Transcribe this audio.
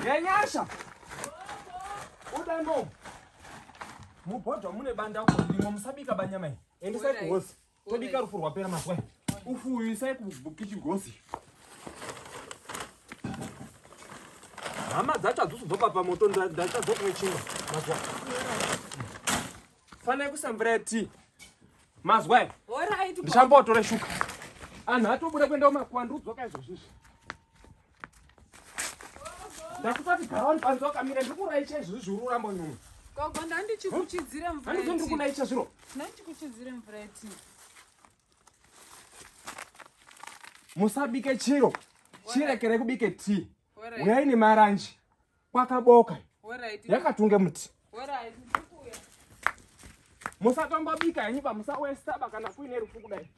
Yenyasha. Udambo. Mubhodwa mune banda uko rimwe musabika banyama iyi. Endesai kuhosi. Tobika rufu rwapera mazuva. Ufu uyu isai kukichigosi. Hama dzacho hadzisi dzopa pamoto ndachadzoka chingwa mazuva. Fanai kuisa mvura yetii. Mazwa aya. Ndichambotora shuka. Anhu atobuda kuenda kumakuwa ndikudzoka izvozvizvi. Ndakutoti gara uri panze wakamira ndikuraicha izvozvi uri uramba nyuma. Gogo ndandichikuchidzira mvura. Handizvo ndiri kulaicha zviro. Ndandichikuchidzira mvura yetii. Musabike chiro. Chirekerei kubike tea. Uyai nemaranji. Kwakaboka. Yakatunge muti. Musatombobika henyu pa musawestaba kana kuine rufu kudai.